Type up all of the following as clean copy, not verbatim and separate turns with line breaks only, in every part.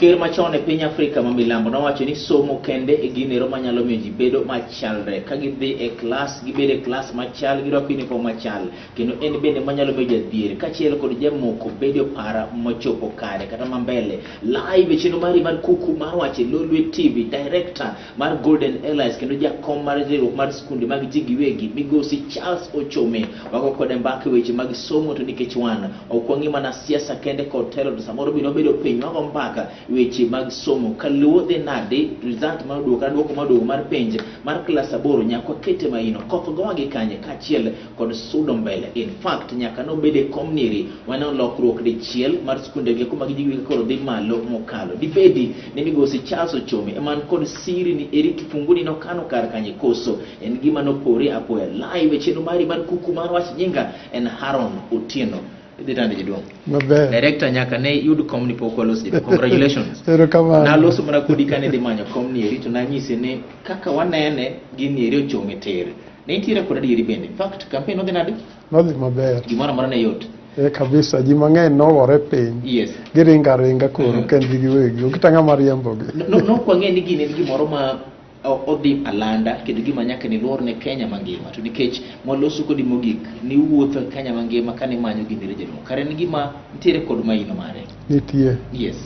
Ker machon e piny Afrika ma milambo nowacho ni somo kende e ginero manyalo miyo ji bedo machalre. Ka gidhi e klas, gibedo e klas machal, girwako uniform machal. Kendo en bende manyalo miyo jadhier kaachiel kod jamoko bedo e para mochopo kare kata ma mbele. Live e chenro mari mar kuku mar wach e Lolwe TV, director mar Golden Airlines kendo jakom mar riwruok mar skunde mag ji giwegi migosi Charles Ochome. Wago kode mbaka e weche mag somo to nikech wan ok wang'i mana siasa kende kod telo to samoro bende wabedo piny wago mbaka e weche mag somo kaluwo dhi nade result mar oduogo kata duoko mar oduogo mar penj mar klas aboro nyaka wakete maino koth gowa gi kanye kaachiel kod sudo mbele. In fact nyaka nobed e kom niri waneno lokruok dichiel mar skunde gi kuma gijiwi koro dhi malo mokalo. Dibedi ni migosi Charles Ochome eman kod siri ni eri kifunguni nokano kar kanye koso en gima nopore apoya. Live e chenro mari mar kuku mar wach nyinga en Haron Otieno. Idhi tande jaduong'.
Maber.
Director nyaka ne yud kom ni pok walos jaduong'. Congratulations.
Erokamano.
Naloso mana kodi kane idhi manyo kom ni eri to nanyise ni kaka wanene gini eri ochome tir. Ne nitiere kod adieri bende. In fact, campaign nodhi nade?
Nodhi maber.
Gimoro amora ne yot.
E kabisa, ji mang'eny nogore piny.
Yes.
Giringo aringa koro kendgi giwegi. Onge kata ng'ama riembogi.
No, ok wang'e ni gini en gimoro ma odhi alanda kendo gima nyaka ni luor ne Kenya mangima. To nikech mwaloso kodi mogik ni wuotho e Kenya mangima kane imanyo gini ere jaduong'. Kare en gima nitiere kod maino mare.
Nitie.
Yes.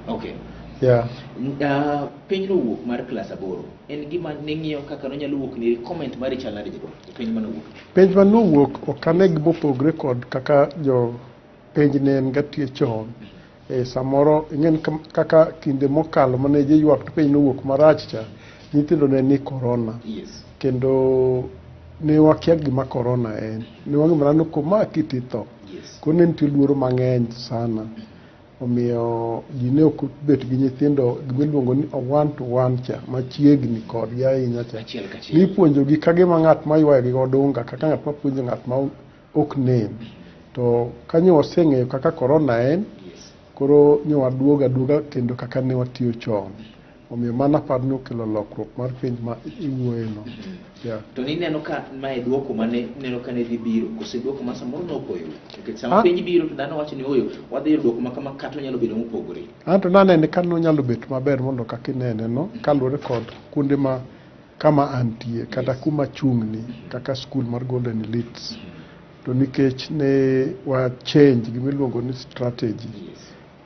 Okay.
Yeah.
Penj nowuok mar klas aboro. En gima ning'iyo kaka nonyalo wuok ni comment mari chal nade jaduong'? E penj manowuok.
Penj manowuok ok ane gima opogre kod kaka jo penj ne en ga tie chon. E samoro ing'e kaka kinde mokalo mane ji ywak ni penj nowuok marach cha, nyithindo ne ni corona.
Yes.
Kendo ne wakia gima corona en. Ne wang'e mana ni komaki titho.
Yes.
Koro ne nitie luoro mang'eny sana. Omiyo ji ne ok obet gi nyithindo gima iluongo ni one to one cha machiegni kodgi ahinya cha.
Achiel kachiel.
Nipuonjogi ka gima ng'at ma ywayogi godunga kaka ng'at ma puonjo ng'at ma ok nen. To kanyo waseng'eyo kaka corona en,
Yes.
koro nyo waduogo aduoga kendo kaka ne watiyo chon. Omiyo mano aparo ni okelo lokruok mar penj ma iwuoyeno. Yeah.
To nineno ka mae duoko mane ineno ka ne dhi biro kose duoko ma samoro nopoyo nikech sama penj biro to dhano wacho ni oyo wadhi yudo duoko ma kama kata onyalo bedo mopogore.
Anto nanene ka nonyalo bet maber mondo kaka inene no kaluwore kod kuonde ma kama antie kata kuma achung'ni kaka skul mar Golden Elites. To nikech ne wa change gima iluongo ni strategy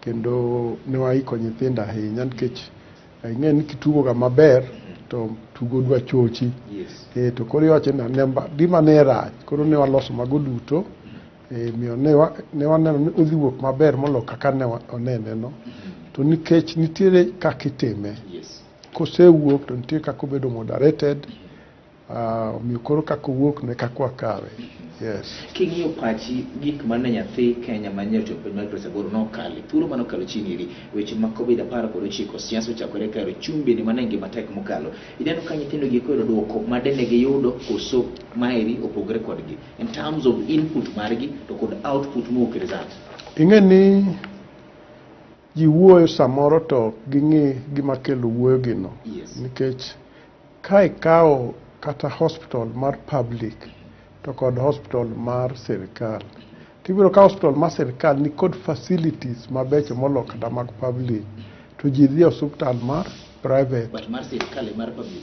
kendo ne waiko nyithindo ahinya nikech ing'e ni kitugo ga maber to tugo dwa chochi.
Yes.
E, to koro iwacho ni namba gima ne rach koro ne waloso mago duto e, miyo ne, wa, ne waneno ni odhi wuok maber molo kaka ne onene no. To nikech nitiere kaka itime.
Yes.
Kosewuok to nitie kaka obedo moderated. Omiyo koro kaka owuok ne kaka wakawe. Yes.
King'iyo pachi gik mane nyathi Kenya manye ochopo penj mar klas aboro nokale thuolo mane okalo chini eri weche mag Covid 19 siasa ochakore kar ochumi bende mane ngima tek mokalo. Ineno ka nyithindo gi koyudo duoko ma dene giyudo koso maeri opogore kodgi in terms of input margi to kod output mowuok e result.
Ing'e ni ji wuoyo samoro to ging'i gima kelo wuoyo gino.
Yes.
Nikech ka ikawo kata hospital mar public to kod hospital mar sirikal, tibiro ka hospital mar sirikal ni kod facilities mabecho molo kata mag public, to ji dhi e osiptal mar private.
But mar sirikal e mar public.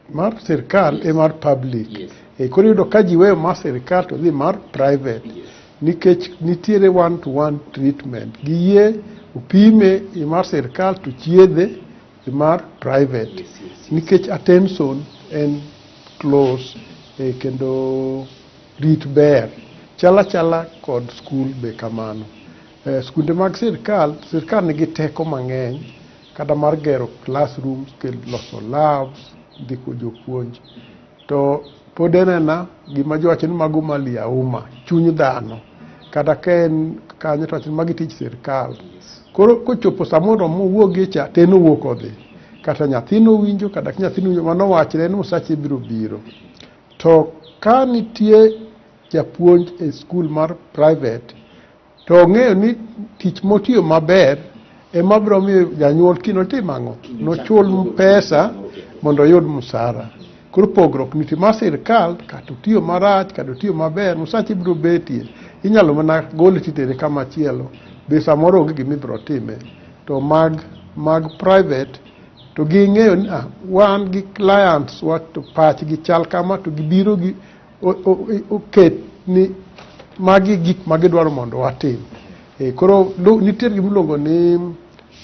Mar sirikal e mar public.
Yes.
E, koro iyudo ka ji weyo mar sirikal to dhi mar private.
Yes.
Nikech nitiere one to one treatment. Giyie opime i mar sirikal to chiedhe i mar private.
Yes.
Nikech attention en close e, kendo rit ber. Chala chala kod skul be kamano. E, skunde mag sirikal, sirikal nigi teko mang'eny kata mar gero classrooms, kendo loso labs, ndiko jopuonj. To pod enena gima jowacho ni mago mali ya umma, chuny dhano. Kata ka en kanyo to wacho ni magi tich sirikal. Koro kochopo samoro mowuogie cha, to en owuok odhi. Kata nyathino owinjo, kata ka nyathino owinjo, mano wachre ni msache biro biro. To ka nitie japuonj e skul mar private, to ong'eyo ni tich motiyo maber ema biro miyo janyuol kiny otim ang'o? Nochul pesa mondo oyud msara. Koro pogruok nitie mar sirikal kata otiyo marach kata otiyo maber msache biro betie. Inyalo mana gole titere kama chielo. be samoro onge gima ibiro time. To mag private to ging'eyo ni wan gi clients wa to pachgi chal kama, to gibiro gi oket ni magi gik ma gidwaro mondo watim. Koro nitie gima iluongo ni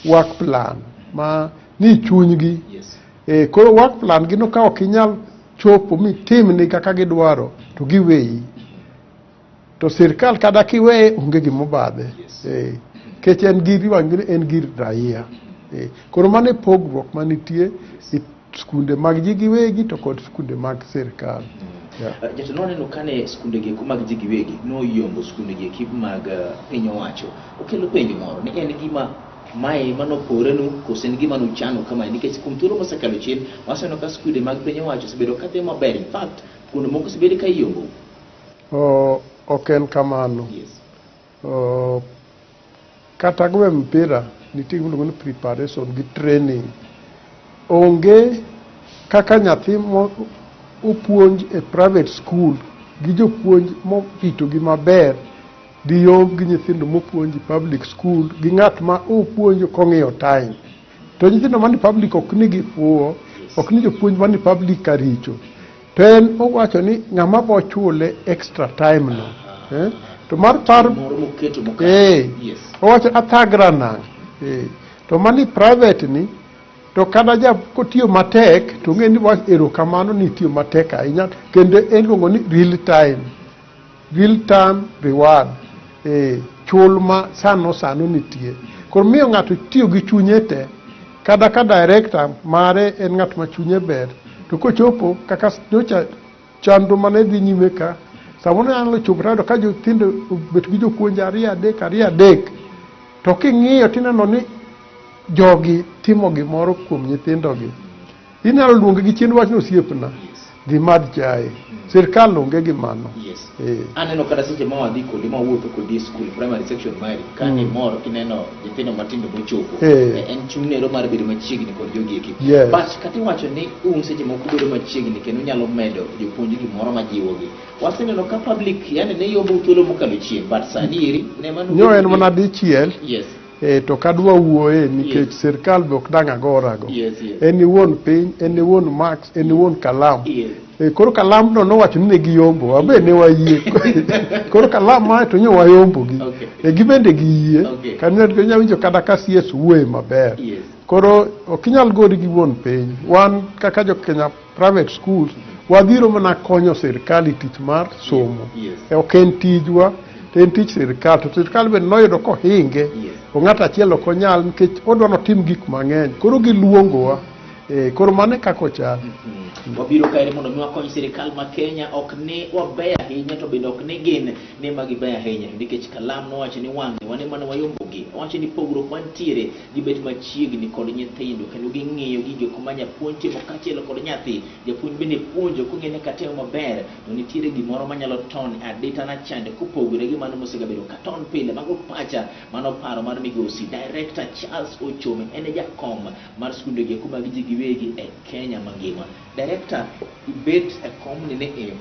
work plan ma ni chunygi. Koro work plan gino ka ok inyal chopo mitimni kaka gidwaro to giweyi. To sirkal kata kiweye onge gima obadhe. Nikech en gir iwacho en gir raia. Koro mano e pogruok manitie e skunde mag ji giwegi to kod skunde mag sirkal.
Jatelo, waneno kane skunde gi eko mag ji giwegi noyombo skunde gi eki mag piny owacho. Okelo penjo moro ni en gima mae manoporenu koso en gima nuchano kamae, nikech kuom thuolo mosekalo chien waseneno ka skunde mag piny owacho osebedo kadhi maber, in fact kuonde moko osebedo ka iyombo.
Ok en kamano. Kata goyo mpira nitie gima iluongo ni preparation gi training. Onge kaka nyathi mo opuonj e private school gi jopuonj moritogi maber diyomb gi nyithindo mopuonj e public school gi ng'at ma opuonjo kong'iyo time. To nyithindo mani public ok nigi fuwo, ok ni jopuonj mani public ka richo. To en owacho ni ng'ama bo chule extra time no. To mar par
moro moketo mokalo.
Owacho athagra nang'. To mani private ni to kata ja kotiyo matek to ng'e ni wach erokamano ni itiyo matek ahinya, kendo en iluongo ni real time. Real time reward. Chul ma sano sano nitie. Koro miyo ng'ato tiyo gi chunye te. Kata ka director mare en ng'at ma chunye ber, to kochopo kaka nyocha chandruok mane dhi nyime ka, samoro nyalo chopo tayudo ka nyithindo obet gi jopuonj ariyo adek ariyo adek, to king'iyo tineno ni jogi timo gimoro kuom nyithindogi. Inyalo luonge gi chien wach ni osiepna, dhi madh chae. Sirkal onge gi mano.
Aneno kata seche ma wadhi kodi ma wawuotho kodi e school primary section mari ka imor kineno nyithindo matindo mochopo. En chuny nero mar bedo machiegni kod jogi eki. But kata iwacho ni un seche moko bedo machiegni kendo nyalo medo jopuonj gimoro majiwogi. Waseneno ka public yani ne yombo thuolo mokalo chien, but sani eri ne mano.
Nyo en mana dichiel. To kadwa wuoye nikech sirkal be ok dang' agorago. En e wuon piny, en e wuon marks, en e wuon kalam. Koro kalam no nowacho ni ne giyombo, wabe ne wayie. Koro kalam mae to nyo wayombogi. Gibende giyie. Kanyo inyalo winjo kata ka CS wuoye maber. Koro ok inyal gori gi wuon piny. Wan kaka jo Kenya private schools wadhiro mana konyo sirkal e tich mar somo. Ok en tijwa, to en tich sirkal. To sirkal bende noyudo kohinge. To ng'ato achiel ok onyal nikech odwa notim gik mang'eny. Koro giluongowa. Koro mano e kaka ochal.
Wabiro kaere mondo mi wakony sirkal ma Kenya, ok ni wabeyo ahinya to bende ok ni gin ni ma gibeyo ahinya, nikech kalam nowacho ni wang'ni wan ema ne wayombogi. Owacho ni pogruok mantiere gibet machiegni kod nyithindo kendo ging'iyo gigo kuma japuonj timo kaachiel kod nyathi. Japuonj bende puonjo kong'e ni katimo maber to nitiere gimoro manyalo ton e aditana chande kopogore gi mano mosegabedo katon pile. Mago pacha, mano paro mar migosi Director Charles Ochome, en e jakom mar skunde gi eko mag ji giwegi e Kenya mangima. Director, ibet e komni ni e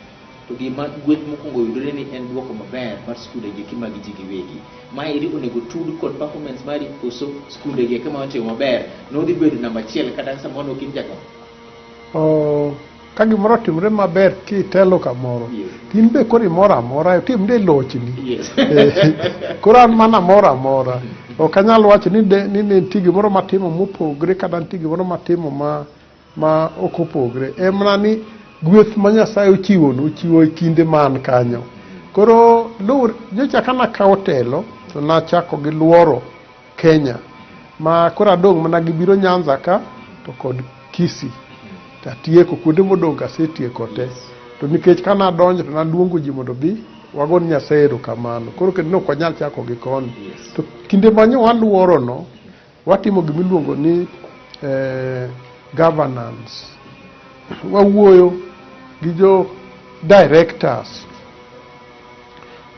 to gima gweth mokwongo yudore ni en duoko maber mar skunde gi eki mag ji giwegi. Maeri onego tud kod performance mari koso skunde gi eki ma otimo maber nodhi bedo namba achiel kata samoro ok in jakom?
Ka gimoro otimore maber kitelo kamoro, to in be koro imor amora, otimre lochni. Koro an mana amor amora. Ok anyal wacho ni ni nitie gimoro matimo mopogre kata nitie gimoro matimo ma ok opogre. En mana ni gweth ma Nyasaye ochiwono, ochiwo e kinde ma an kanyo. Koro luwre, nyocha ka nakawo telo, to nachako gi luoro Kenya. Ma koro adong' mana gi biro Nyanza ka to kod Kisii. To atieko kuonde modong' asetieko te. To nikech ka nadonjo to naluongo ji mondo obi wago ne Nyasaye erokamano. Koro kendo ne ok wanyal chako gi koni. To kinde ma nyo waluoro no, watimo gima iluongo ni governance. Wawuoyo gi jo directors.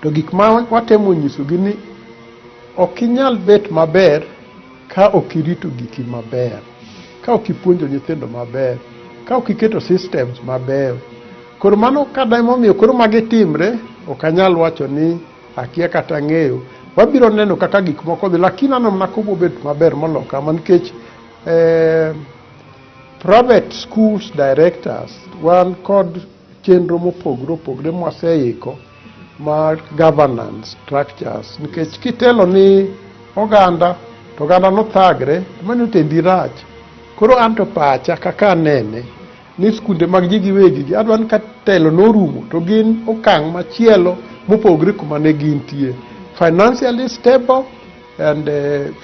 To gik ma watemo nyisogi ni ok inyal bet maber ka ok irito giki maber, ka ok ipuonjo nyithindo maber, ka ok iketo systems mabeyo. Koro mano kata emomiyo koro magi timre, ok anyal wacho ni akia kata ng'eyo. Wabiro neno kaka gik moko dhi, lakini aneno mana kobobet maber molo kama nikech private schools directors wan kod chenro mopogore opogore mwaseiko mar governance structures nikech kitelo ni oganda to oganda nothagre mano tendi rach. Koro anto pacha kaka anene ni skunde mag ji giwegi gi adwa ni ka telo norumo to gin okang' machielo mopogore kuma ne gintie, financially stable and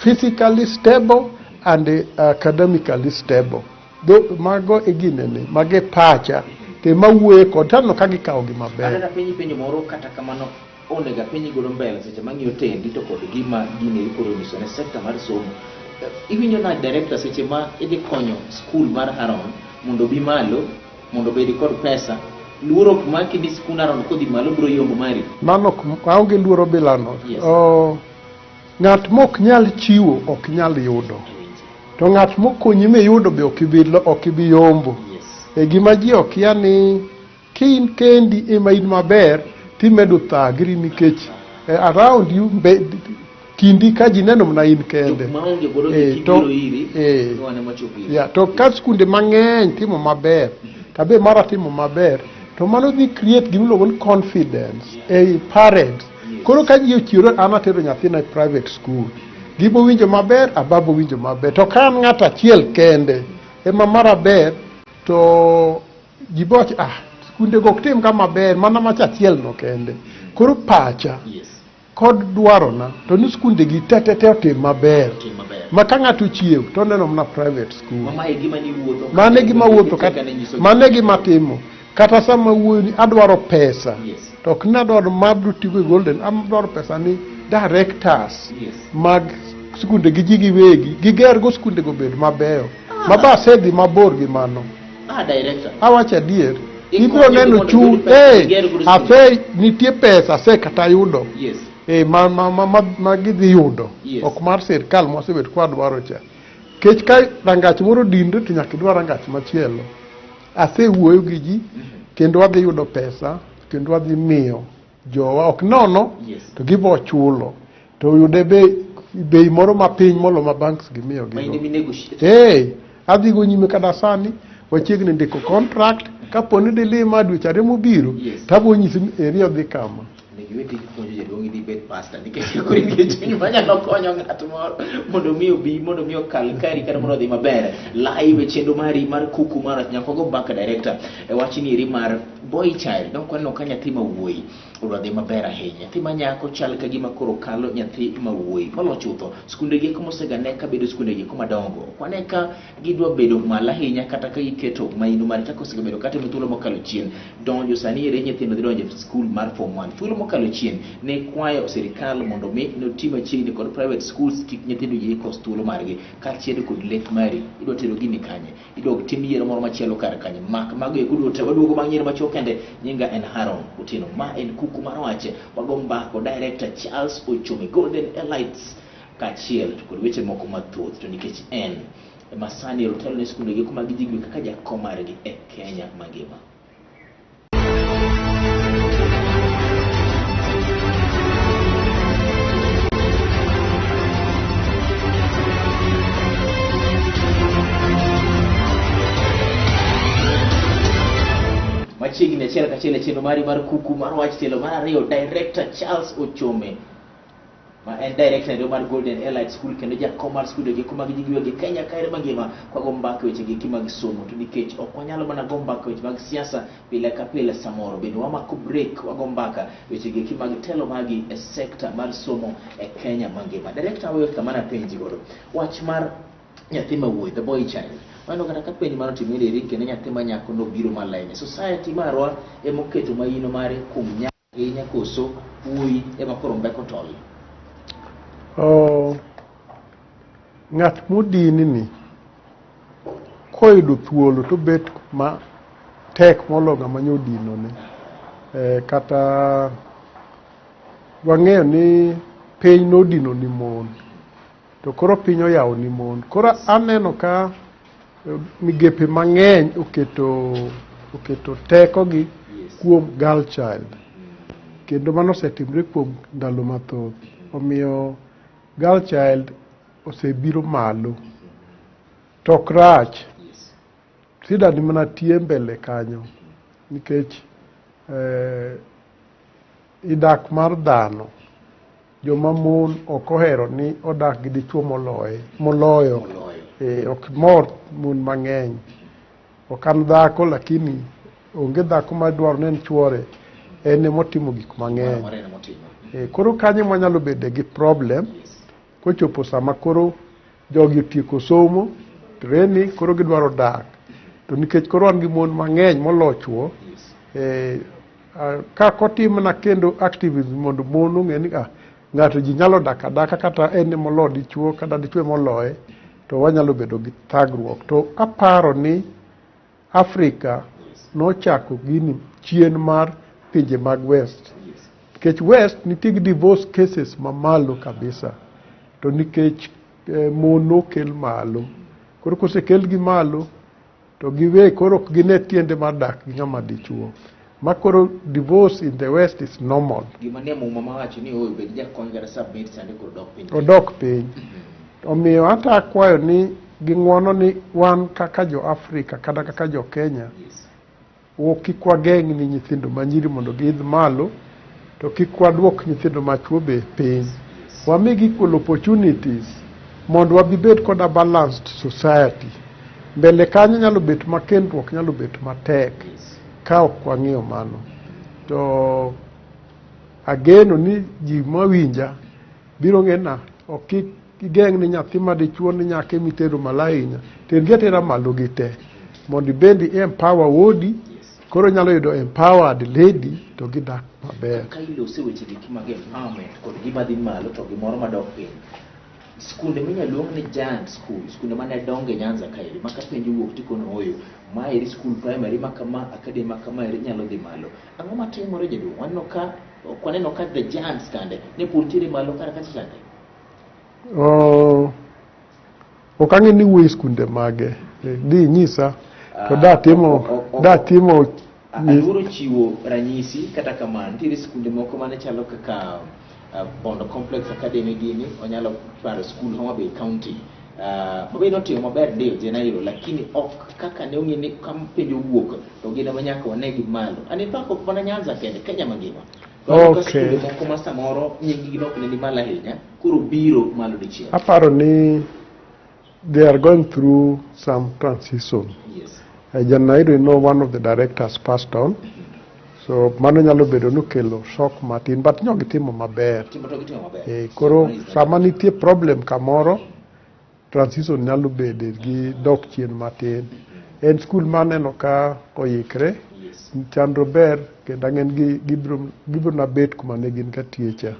physically stable and academically stable. Mago e ginene, mago e pacha to ema wuoye kod taneno ka gikawo gi maber.
Aneno penji penjo moro, kata kamano onego apenji godo mbele seche mang'iyo tendi to kod gima gini koro nyiso ne sekta mar somo. Iwinjo na director seche ma idhi konyo skul mar Haron mondo obi malo, mondo obed kod pesa, luoro ok maki ni skund Haron kodhi malo biro yombo mari?
Mano ok, aonge luoro bilano.
Yes.
Oh, ng'at mok nyal chiwo ok nyal yudo. To ng'at mokonyi miyudo be ok ibi yombo.
Yes.
E gima ji okia ni ki in kendi ema in maber timedo thagri nikech around you kindi ka ji neno mana in kende.
Jok maonge godo gi kibiro iri, to wane mochopo iri.
Yeah, to ka skunde mang'eny timo maber, tabe mara timo maber, to mano dhi create gima iluongo ni confidence ei parents. Koro ka ji ochiwore, an atero nyathina e private school, gibo winjo maber, ababo winjo maber. To ka an ng'ato achiel kende ema mara ber, to ji bo wacho, ah, skunde go ok tim ga maber, mana macha achiel no kende. Koro pacha kod dwarona to ni skunde gi te te te otim maber.
Otim maber.
Ma ka ng'ato ochiew to oneno mana private school.
Ma e gima ni wuotho.
Mano e gima wuotho
kata nyiso.
Mano e gima timo. Kata sama wuoyo ni adwaro pesa.
Yes.
To ok ni adwaro mabro tigo e Golden, adwaro pesa ni directors mag skunde gi ji giwegi, giger go skunde go bed mabeyo. Ma ba asedhi mabor gi mano.
Director.
Awacho adier.
Ikonyo
Ibiro neno
mondo
chuny,
iyud pesa, iger godo skunde.
ase nitie pesa ase kata yudo.
Yes.
Ma gidhi yudo.
Yes.
Ok mar sirkal mwasebet kwa dwaro cha. Kech ka rangach moro dinre to nyaka idwar rangach machielo. Asewuoyo gi ji kendo wadhi yudo pesa kendo wadhi miyo jowa ok nono
Yes.
to gibo chulo to yude bei moro mapiny molo ma banks gimiyo
Ma in
gigo.
ema inegotiate.
Hey, adhi go nyime kata sani wachiegni ndiko contract kapo ni dilima dweche ariyo mobiro
Yes.
tabo nyisi ni eri odhi kama.
Onego iwe tij puonjo jaduong' idhi ibed pastor nikech koro in gi chuny manyalo konyo ng'at moro mondo mi obi, mondo mi okal kari kata mondo odhi maber. Live e chenro mari mar kuku mar wach nyaka wago mbaka director e wach ni eri mar boy child. Nok waneno ka nyathi ma wuoyi odwa dhi maber ahinya. Nyathi ma nyako chal ka gima koro kalo nyathi ma wuoyi. Molo chutho, skunde gi eko mosega ne ka bedo skunde gi eko madongo. Ok wane ka gidwa bedo malo ahinya kata ka giketo maino mar kaka osebedo kata thuolo mokalo chien. Donjo sani ere nyithindo dhi donjo e skul mar form 1. Thuolo mokalo chien ne kwayo sirikal mondo mi noti machiegni kod private schools kik nyithindo yie kos thuolo margi. Kaachiel kod lek mari, idwa tero gini kanye? Idwa tim yiero moro machielo kar kanye? Mak mago eko duto waduogo bang' yiero machuok kende. Nyinga en Haron Otieno. Ma en Kuku mar Wach. Wago mbaka director Charles Ochome, Golden Elites, kaachiel kod weche moko mathoth. To nikech en ema sani otelo ne skunde gi kuma gidhi kaka jakom margi e Kenya mangima. Machiegni achiel kachiel e chenro mari mar Kuku mar Wach tielo mar ariyo, Director Charles Ochome ma en director ero mar Golden Elite School kendo jakom mar skunde gi kuma giji giwegi Kenya kaere mangima kwa go mbaka weche gi mag somo. To nikech ok wanyalo mana go mbaka weche mag siasa pile ka pile, samoro bende wamako break wago mbaka weche gi mag telo magi e sekta mar somo e Kenya mangima. Director, aweyo kamano apenji godo wach mar nyathi ma wuoyi, the boy child. Waneno kata ka penj mano timore eri kendo nyathi ma nyako nobiro maleny. Society marwa emoketo maino mare kuom nyako ahinya koso wuoyi ema koro mbeko tol?
Oh, ng'at modini ni koyudo thuolo to bet ma tek molo ng'ama nyo odinone. Kata wang'eyo ni piny nodino ni mon, to koro piny oyawo ni mon. Koro aneno ka migepe mang'eny oketo tekogi kuom girl child, kendo mano osetimre kuom ndalo mathoth. Omiyo girl child osebiro malo. To ok rach. Shida ni mana tie mbele kanyo. Nikech idak mar dhano, joma mon ok ohero ni odak gi dichuo moloye, moloyo.
Moloyo.
Ok mor mon mang'eny. Ok an dhako lakini onge dhako madwaro ni en chuore en emotimo gik mang'eny.
Mano ema motimo.
Koro kanyo mwanyalo bede gi problem kochopo sama koro jogi otieko somo, training, koro gidwaro dak. To nikech koro wan gi mon mang'eny molo chuo, ka kotim na kendo activism mondo mon ong'e ni ng'ato ji nyalo dak adaka kata en emolo dichuo kata dichuo emoloye, to wanyalo bedo gi thagruok. To aparo ni Afrika nochako gini chien mar pinje mag West. Nikech West nitie gi divorce cases mamalo kabisa. To nikech mon nokel malo. Koro kosekel gi malo, to giwe koro ok gine tiende mar dak gi ng'ama dichuo. Ma koro divorce in the West is normal.
Gima nie Muma mawacho ni oyo bed jakony kata submit sande koro dok piny.
Odok piny. Omiyo ata akwayo ni gi ng'uono ni wan kaka jo Afrika kata kaka jo Kenya, kik wageng' ni nyithindo manyiri mondo giidh malo, to kik waduok nyithindo machuo be piny. Wamigi equal opportunities mondo wabibed kod a balanced society. Mbele kanyo nyalo bet ma kendruok nyalo bet matek ka ok wang'iyo mano. To ageno ni ji mawinja biro ng'e na ok kik igeng' ni nyathi ma dichuo ni nyaka emitero malo ahinya. Tergi atera malo gi te mondo ibed i empower wuodi, koro nyalo yudo empowered lady to gidak maber.
Ka ilose weche gi mag empowerment kod gima dhi malo to gimoro madok piny. Skunde minyalo luong ni giant school, skunde mane dongo e Nyanza kaeri, ma ka penj owuok tikono oyo, maeri school primary ma kama, academy ma kama eri nyalo dhi malo. Ang'o matimore jaduong'? Waneno ka ok waneno ka the giants kande ne pod nitiere malo kata kacha chande.
Oh, ok ang'e ni wuoyi skunde mage. Di nyisa to da timo da timo.
Aluoro chiwo ranyisi, kata kamano nitiere skunde moko mane chalo kaka Bondo Complex Academy gini, onyalo paro school Homa Bay County. Mabe notimo maber ndio Jenairo, lakini ok kaka ne ong'e ni kam penj owuok to gin ema nyaka wanegi malo. And in fact ok mana Nyanza kende, Kenya mangima. To aneno ka skunde moko ma samoro nying gi ok ne ni malo ahinya, koro biro malo dichiel.
Aparo ni they are going through some transition. Janairo, you know, one of the directors passed on. So mano nyalo bedo ni okelo shock matin, but nyo gitimo maber.
Timo to gitimo maber.
Koro sama nitie problem kamoro, transition nyalo bede gi dok chien matin. En school maneno ka oikre, chandro ber, kendo ang'en gi gibiro na bet kuma ne gin ka tie cha.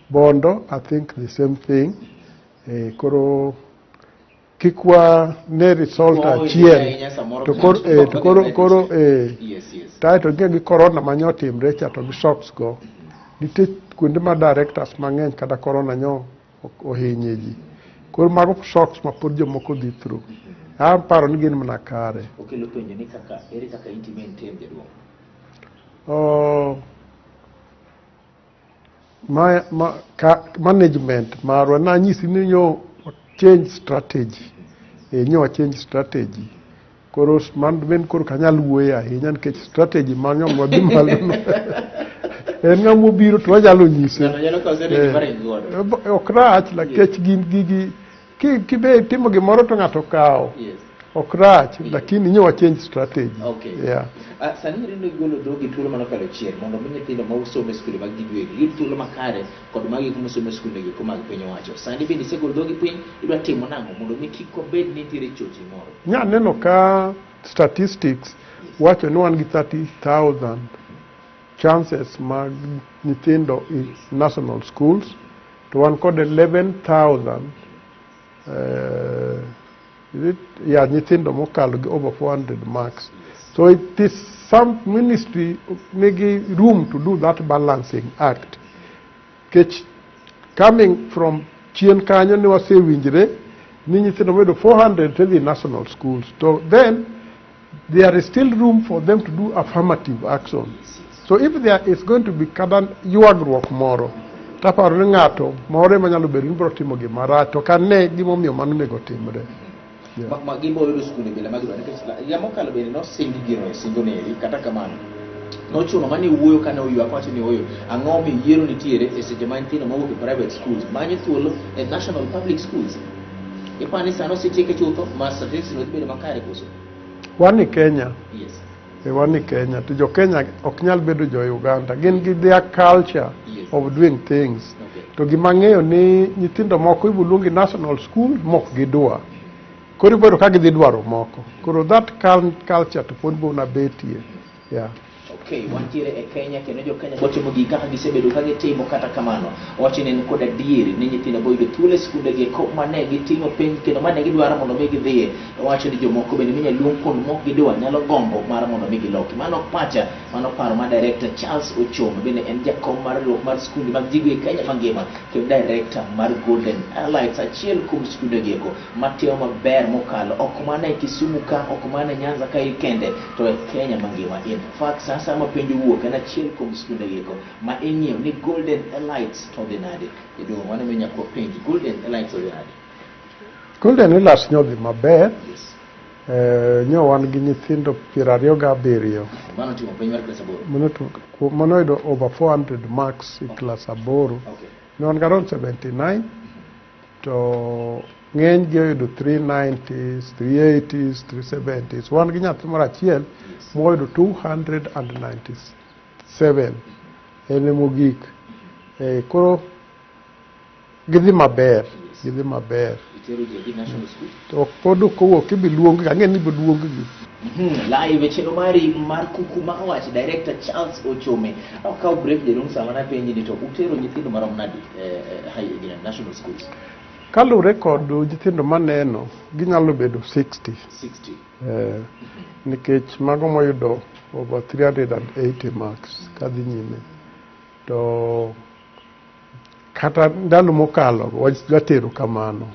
Bondo, I think the same thing. Koro kik wa ne result achiel to koro to koro tae to gi corona manyo timre cha to gi shocks go. Nitie kuonde ma directors mang'eny kata corona nyo ohinye ji. Koro mago shocks ma pod jomoko dhi through. Aparo ni gin mana kare.
Okelo penjo ni kaka ere kaka inti maintain jaduong'?
Oh, management marwa nanyisi ni nyo change strategy. Nyo change strategy. Koro man koro kanyal wuoye ahinya nikech strategy ma nyo wadhi malo no. En ng'ama obiro to wanyalo nyise.
Ng'ato nyalo kawo strategy mar godo.
Ok rach lakech gin gigi kibe timo gimoro to ng'ato kawo. Ok rach lakini nyo change strategy.
Okay.
Yeah.
Sani ringo igolo dhogi thuolo manokalo chien mondo mi nyithindo ma somo e skunde mag giwegi yud thuolo makare kod magi kuma somo e skunde gi mag piny owacho. Sani bende isegolo dhogi piny, idwa timo nang'o mondo mi kik wabed ni nitiere chochni moro?
Nya neno ka statistics wacho ni wan gi 30,000 chances mag nyithindo in national schools to wan kod 11,000 yeah, nyithindo mokalo gi over 400 marks. So it is some ministry nigi room to do that balancing act. Kech coming from chien kanyo ne wasewinjre ni nyithindo moyudo 400 to dhi national schools. So then there is still room for them to do affirmative action. So if there is going to be kata ywagruok moro, Taparo ni ng'ato moro ema nyalo bedo ni biro timo gima rach to ok ane gimomiyo mano onego timre. Yeah.
Ma gibo yudo skunde bila magidwaro nikech higa mokalo bende nosingi gino e singo neri kata kamano nochuno mane wuoyo kane oywak wacho ni oyo ang'o mi yiero nitiere e seche ma nyithindo mawuok e private schools manyo thuolo e national public schools. Ipani sano osetieke chutho ma statistics no dhi bedo makare koso?
Wan e Kenya.
Yes.
E wan e Kenya to jo Kenya ok nyal bedo jo Uganda. Gin gi their culture of doing things. To gima ang'eyo ni nyithindo moko ibo luongi national school mok gidwa. Koro ibo yudo ka gidhi dwaro moko. Koro that culture to pod bo nabetie. Yeah.
Okay, wantiere e Kenya kendo jo Kenya botimo gigi kaka gisebedo ka gitimo. Kata kamano owacho ni en kod adieri ni nyithindo boyudo thuolo e skunde gi eko mane giting'o penj kendo mane gidwaro mondo mi gidhiye. Owacho ni jomoko bende minya luong kuond mok gidwa nyalo gombo mar mondo mi giloki. Mano pacha, mano paro mar director Charles Ochom, bende en jakom mar riwruok mar skunde mag jigo e Kenya mangima kendo director mar Golden Elites, achiel kuom skunde gi eko matimo maber mokalo ok mana e Kisumu ka, ok mana e Nyanza ka kende, to e Kenya mangima. In fact, sasa ma penjo wuok en achiel kuom skunde gi eko ma ing'iyo ni Golden Elites to dhi nade. Jaduong', mano miyo nyaka wapenji, Golden Elites odhi nade?
Golden Elites nyodhi maber.
Yes.
Nyo wan gi nyithindo 27.
Mano timo penj mar klas 8.
Mano yudo over 400 marks e klas 8. Ne wan gi around 79 to ng'eny gi oyudo 390s, 380s, 370s. Wan gi nyathi moro achiel moyudo 297, en emogik. Koro gidhi maber, gidhi maber.
Itero ji adi national school?
To pod ok owuok, ibi luong gi, ang'e ni ibi luong gi.
Live e chenro mari mar Kuku ma Wach, Director Charles Ochome. Akaw break jaduong' sama napenji ni to utero nyithindo marom nadi high national schools?
Kaluwore kod nyithindo maneno, ginyalo bedo 60.
60.
Nikech mago moyudo over 380 marks kadhi nyime. To kata ndalo mokalo watero kamano.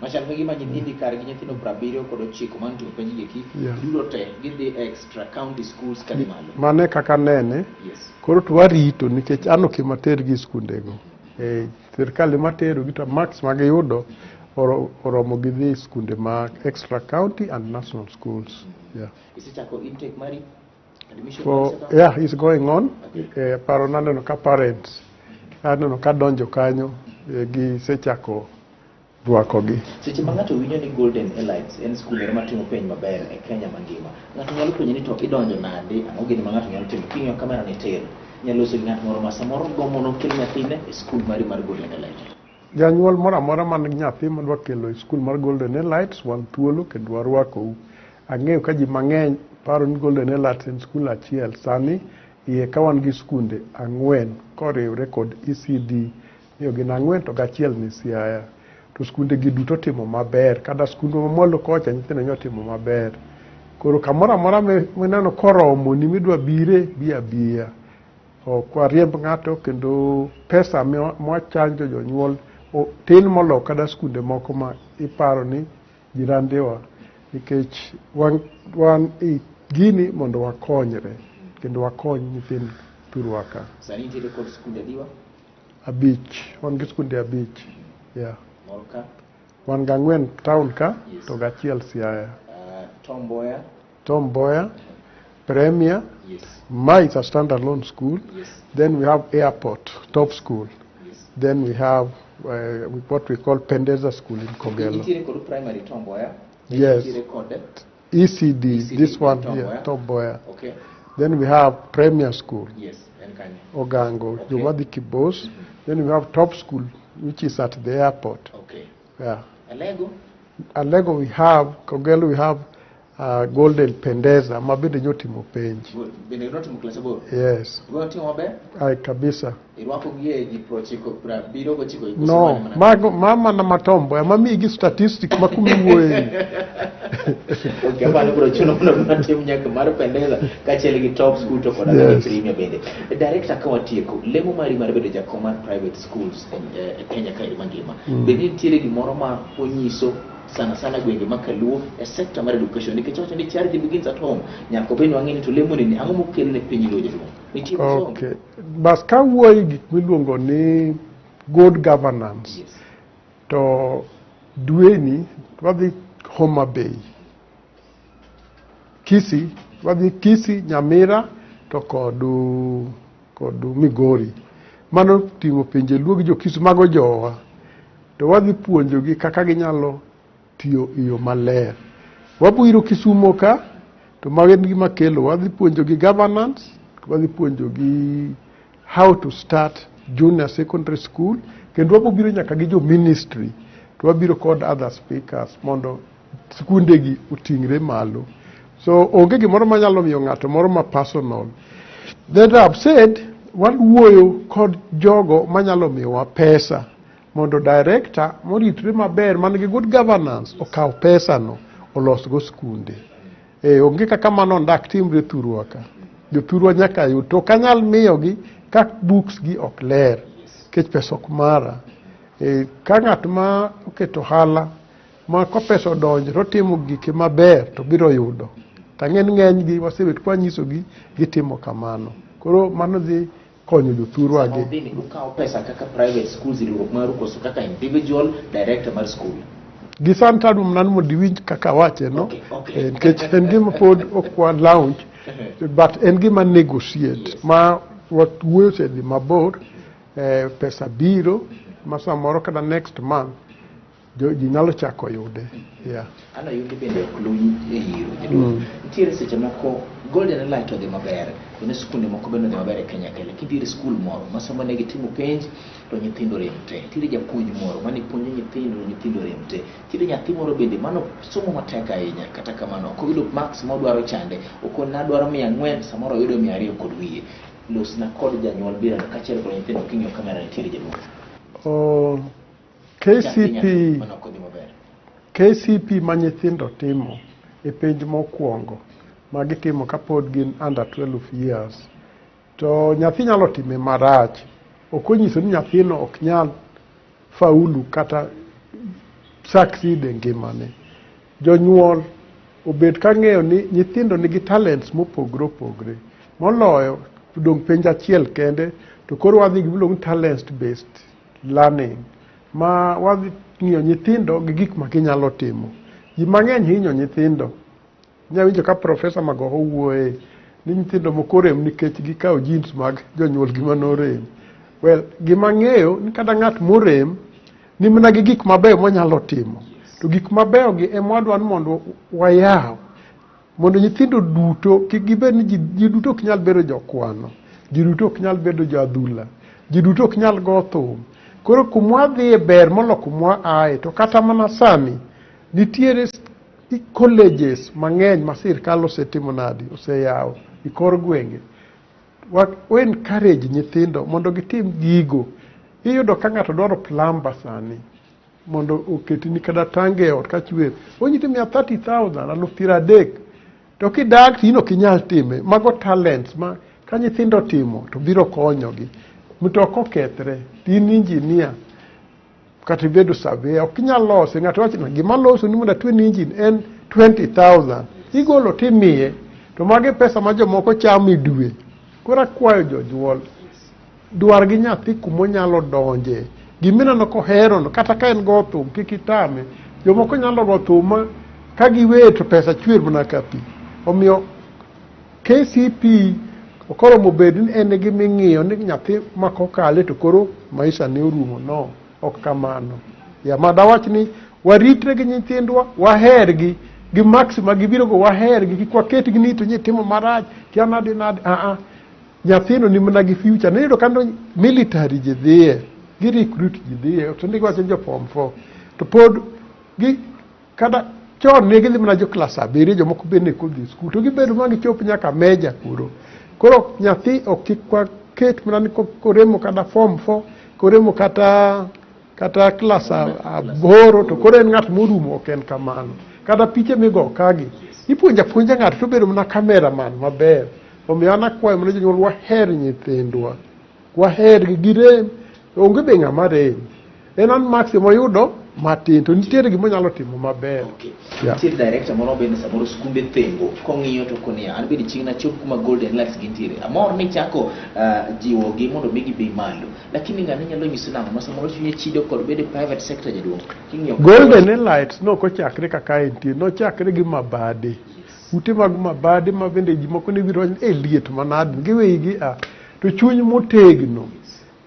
Machal ka gima nyithindi kargi nyithindo 79 mano timo penj gi eki duto te gidhi extra county schools kadhi malo.
Mano e kaka nene. Koro to warito nikech an ok ema tergi e skundego. Sirkal ema terogi to marks ma giyudo oromo gidhi e skunde mag extra county and national schools. Yeah.
Isechako intake mari? Admission
For,
mari?
Yeah, it's going on. Paro naneno ka parents aneno ka donjo kanyo, gisechako rwakogi.
Seche ma ng'ato winjo ni Golden Elites en skul moro matimo penj maber e Kenya mangima, ng'ato nyalo penjo ni to idonjo nade, ang'o gini ma ng'ato nyalo timo? King'iyo kamera ni tir, inyalo loso gi ng'at moro ma samoro gombo nokel nyathine e skul mari mar Golden Elite.
Janyuol moro amora man gi nyathi madwa kelo e skul mar Golden Elites, wan thuolo kendo warwakou. Ang'eyo ka ji mang'eny paro ni Golden Elites en skul achiel. Sani iye ka wan gi skunde 4 koriwre kod ECD, miyo gin 4 to gachiel ni Siaya. To skunde gi duto timo maber, kata skunde mamalo kocha nyithindo nyalo timo maber. Koro kamoro amora mineno koromo ni midwa bire, bi abiya. Ok wariemb ng'ato kendo pesa mwachanjo jonyuol tin moloyo kata skunde moko ma iparo ni jirandewa, nikech wan e gini mondo wakonyre kendo wakony nyithind thurwa ka.
Sani nitiere kod skunde adiwa?
5, wan gi skunde 5. Yeah.
Moro ka?
Wan gi 4 town ka, to gachiel Siaya.
Tom Mboya?
Tom Mboya, Premier. Ma is a standalone school. Then we have Airport, top school. Then we have what we call Pendeza School in Kogelo.
Nitiere kod primary Tom Mboya?
Yes.
Nitiere kod
ECD,
ECD,
this one
Tom
here,
Mboya.
Tom Mboya.
Okay.
Then we have Premier School.
Yes, en kanyo.
Ogango,
Okay.
Jomadhi Kibos. Then we have Top School, which is at the airport.
Okay.
Yeah.
Alego?
Alego we have, Kogelo we have Golden Pendeza, ma bende nyotimo penj.
Bende notimo klas 8?
Yes.
Gotimo maber?
Ai, kabisa.
Irwako gi e ji 79
No, mago mama na matombo, ema miyi gi statistic ma kuma iwuoye ni.
Okay, aparo biro chuno mondo matim nyaka mar Pendeza kaachiel gi Top School to koda
Yes.
Premier bende. Director, ka watieko, lemo mari mar bedo jakom mar private schools e Kenya kaeri mangima. Bende nitiere gimoro ma onyiso sana sana gwenge ma Kaluo e sector mar education, nikech wacho ni charity begins at home. Nyaka obed ni wang'e ni to lemo ni ang'o mokelo ne piny Luo jaduong'? Nitie masomo?
Okay. Bas ka wuoye gik miluongo ni Good governance. To dweni wadhi Homa Bay. Kisii, wadhi Kisii, Nyamira to kod Migori. Mano ting'o pinje Luo gi jo-Kisii, mago jowa. To wadhi puonjogi kaka ginyalo tiyo e yo maler. Wabiro Kisumo ka, to mago en gima kelo, wadhi puonjogi governance, wadhi puonjogi how to start junior secondary school, kendo wabiro nyaka gi jo ministry, to wabiro kod other speakers mondo skundegi oting're malo. So onge gimoro manyalo miyo ng'ato moro ma personal. Then I've said, wawuoyo kod jogo manyalo miyowa pesa mondo director moritre maber man gi good governance okaw pesa no olosgo skunde. E, onge kaka mano ndak timre thurwa ka. Jothurwa nyaka yud to ok anyal miyogi ka books gi ok ler nikech pesa ok mara. E, ka ng'at ma oketo ohala ma ka pesa odonjo to otimo gike maber to biro yudo. To ang'e ni ng'enygi wasebet kwanyisogi gitimo kamano. Koro mano dhi konyo jothurwa
Sama
gi.
udhi ni ukawo pesa kaka private schools, riwruok maru, koso kaka individual director mar school?
Gi san tadwa mana ni mondo iwinj kaka awache no.
Okay.
Nikech en gima pod ok wa launch but en gima negotiate ma wuoyo osedhi mabor, pesa biro ma samoro kata next month ji nyalo chako yude. Yeah.
Ano yundi bende ok luw e yiro jaduong'. Nitiere seche moko Golden Light odhi maber kendo skunde moko bende odhi maber e Kenya ka, lakini nitiere skul moro ma sama ne gitimo penj to nyithindo rem te. Nitiere japuonj moro mane puonjo nyithindo to nyithindo rem te. Nitiere nyathi moro bende mano somo matek ahinya, kata kamano ok oyudo marks modwaro chande. Okon nadwaro 400, samoro oyudo 200 kod wiye. Losna kod janyuol birano kaachiel kod nyithindo king'iyo kamera nitiere jaduong'.
Oh,
Nyathi
KCP
mano ok odhi maber.
KCP ma nyithindo timo e penj mokwongo ma gitimo kapod gin under 12 years to nyathi nyalo time marach, ok onyiso ni nyathino ok nyal faulu kata succeed e ngimane. Jonyuol obed ka ng'eyo ni nyithindo nigi talents mopogore opogore moloyo dong' penj achiel kende, to koro wadhi gi miluongo ni talent based learning ma wadhi ng'iyo nyithindo gi gik ma ginyalo timo. Ji mang'eny hinyo nyithindo. Inya winjo ka Profesa Magoha wuoye ni nyithindo moko orem nikech gikawo genes mag jonyuolgi manorem. Well, gima ang'eyo ni kata ng'at morem ni mana gi gik mabeyo monyalo timo. To gik mabeyo gi ema wadwa ni mondo wayaw mondo nyithindo duto kik gibed ni ji duto ok nyal bedo jokwano, ji duto ok nyal bedo jo adhula, ji duto ok nyal go thum. Koro kumwa dhiye ber molo kumwa aye. To kata mana sani nitiere colleges mang'eny ma sirkal osetimo nadi, oseyawo e kor gwenge. Wa encourage nyithindo mondo gitim gigo. Iyudo ka ng'ato dwaro plumber sani mondo oketni kata tange e ot kachwer, onyisi miya 30,000, 30,000, to kidak to in ok inyal time. Mago talents ma ka nyithindo timo to biro konyogi. Mtoka okethre to in engineer kata ibedo surveyor, ok inyal lose. Ng'ato wacho ni gima loso ni mondo atweni engine en 20,000, igolo timiye, to mago e pesa ma jomoko chamo e dwe. Koro akwayo jonyuol dwar gi nyathi kumonyalo donje, gimineno kohero no, kata ka en go thum kik itame. Jomoko nyalo go thum ma ka giwer to pesa chwer mana ka pi. Omiyo KCP ok oromo bed ni en e gima ing'iyo ni nyathi ma kokale to koro maisha ne orumo. No, ok kamano. Ya ma dawach ni waritre gi nyithindwa, wahergi gi marks ma gibiro go, wahergi, kik waketgi ni to nyitimo marach kia nade nade. A nyathino ni mana gi future. Niyudo ka military ji dhiye, gi recruit ji dhiye, to ndi giwacho ni jo form 4 to pod gi kata chon ne gidhi mana jo klas 7, jomoko bende kodhi skul to gibedo ma gichop nyaka meja kuro. Koro nyathi ok kik waket mana ni koremo kata form 4, koremo kata klas 8 to koro en ng'at morumo. Ok en kamano. Kata piche migo kagi ipuonjo apuonja ng'ato to obedo mana cameraman maber. Omiyo an akwayo mana jonyuol waher nyithindwa, wahergi girem, onge be ng'ama rem, en an marks moyudo matin to nitiere gima onyalo timo maber.
Okay.
Yeah.
Nitiere director moro bende samoro skunde thengo kong'iyo to koniya an bende chieng' nachop kuma Golden Lights gintiere. Amor ni chako jiwogi mondo mi gibi malo. Lakini ng'ane nyalo nyiso nang'o ma samoro chunye chido kod bedo e private sector jaduong'. King'iyo
Golden Lights nokochakre kaka entie, nochakre gi mabade. Ute mag mabade ma bende ji moko ne biro wacho ni e liet manade, giwegi a. To chuny motegno,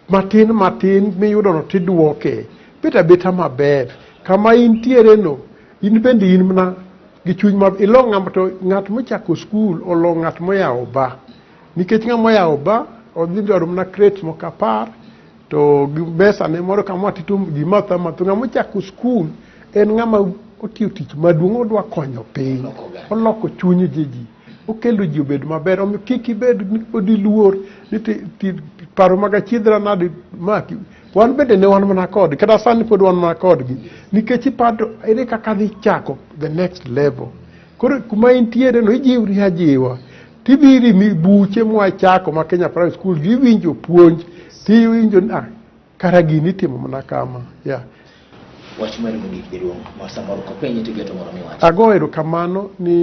matin matin miyudono tiduoke, bet abeta maber. Kama intiere no, in bende in mana gi chuny ma ilo ng'ama to ng'at mochako skul olo ng'at moyawo ba. Nikech ng'ama oyawo ba, odhi dwaro mana crates moko 10, to gi mesa ne moro kama tito ji matho amatha. Ng'ama ochako skul en ng'ama otiyo tich maduong', odwa konyo piny.
Oloko oganda.
Oloko chuny ji ji. Okelo ji obed maber. Omiyo kik ibed ni luor ni paro mag achiedhra nade maki. Wan bende ne wan mana kodgi, kata sani pod wan mana kodgi. Nikech iparo ere kaka dhi chako the next level. Koro kuma intiere no ijiwri ajiwa. Tibiri mi buche mwachako ma Kenya Private School giwinjo puonj, tiwinjo ni ah, kara gini itimo mana kama. Yeah.
Wach mari mogik jaduong' ma samoro kopenji to geto moro miwacho.
Ago erokamano ni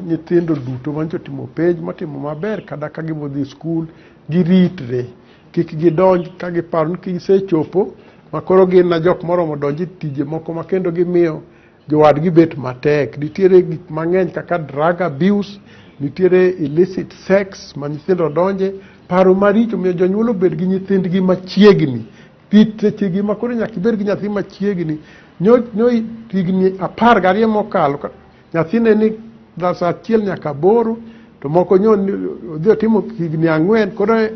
nyithindo duto manyicho timo penj motimo maber kata ka gibodhi skul giritre kik gidonj ka giparo ni gisechopo ma koro gin na jok moromo donjo e tije moko ma kendo gimiyo jowadgi bet matek. Nitiere gik mang'eny kaka drug abuse, nitiere illicit sex ma nyithindo donje, paro maricho miyo jonyuol obed gi nyithindgi machiegni. Rit sechegi ma koro nyaka ibed gi nyathi machiegni. Nyo, nyo higni 12 mokalo, nyathi ne ni darasa 1 nyaka 8, to moko nyo odhi otimo higni 4, koro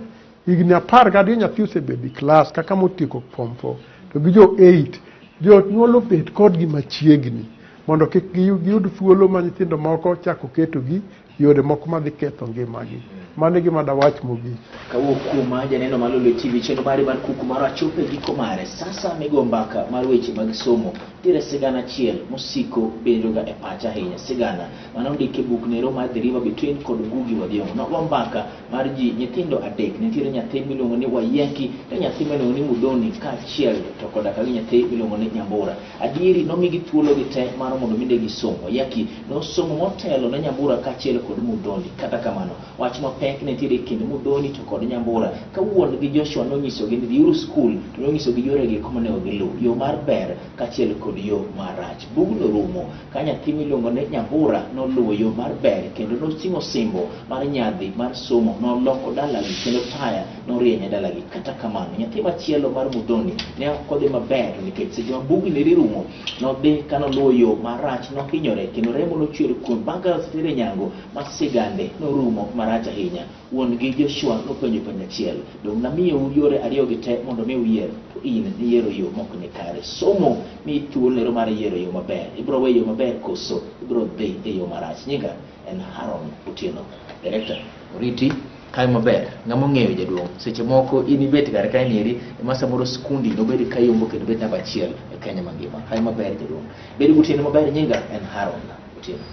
higni 12 nyathi osebedo e klas kaka motieko form 4, to gi jo 8, jonyuol obet kodgi machiegni mondo kik giyud thuolo ma nyithindo moko chako ketogi yore moko madhi ketho ngimagi. Mano e gima dawach mogik.
Kawuok kuoma janeno mar Lolwe TV chenro mari mar kuku mar achopo e giko mare. Sasa migo mbaka mar weche mag somo. Nitiere sigana achiel mosiko bedoga e pacha ahinya. Sigana mane ondiki e buk nero mar The River Between kod Ngugi wa Thiong'o. Nogo mbaka mar ji nyithindo 3. Nitiere nyathi miluongo ni Waiyaki, to nyathi miluongo ni Muthoni kaachiel to koda ka gi nyathi miluongo ni Nyambura. Adieri nomigi thuolo gi te mar mondo mi ne gisom. Waiyaki nosomo motelo ne Nyambura kaachiel kod Muthoni. Kata kamano, wach mapek ne nitiere e kind Muthoni to kod Nyambura. Ka wuon gi Joshua nonyisogi ni dhiuru skul, to nonyisogi yoregi kuma onego giluw, yo mar ber kaachiel kod yo marach. Bugno rumo ka nyathi miluongo ni Nyambura noluwo yo mar ber kendo noting'o osimbo mar nyadhi mar somo, noloko dalagi kendo taya norieny e dalagi. Kata kamano, nyathi machielo mar Muthoni ne ok odhi maber nikech seche ma bugni ne rumo, nodhi ka noluwo yo marach, nohinyore kendo remo nochwer kuom bang' ka osetere nyango ma sigande norumo marach ahinya. Wuon gi Joshua nopenjo penjo achiel, dong' namiyou yore ariyo gi te mondo mi uyier, to in niyiero yo mok ni kare. Somo miyi thuolo mar yiero yo maber. Ibiro weyo yo maber koso ibiro dhi e yo marach. Nyinga en Haron Otieno. Director, oriti kae maber. Ng'ama ong'eyo jaduong', seche moko in ibet kar kae nieri, ema samoro skundi nobed kayombo kendo bed namba 1 e Kenya mangima. Kae maber jaduong'. Bed gotieno maber, nyinga en Haron Otieno.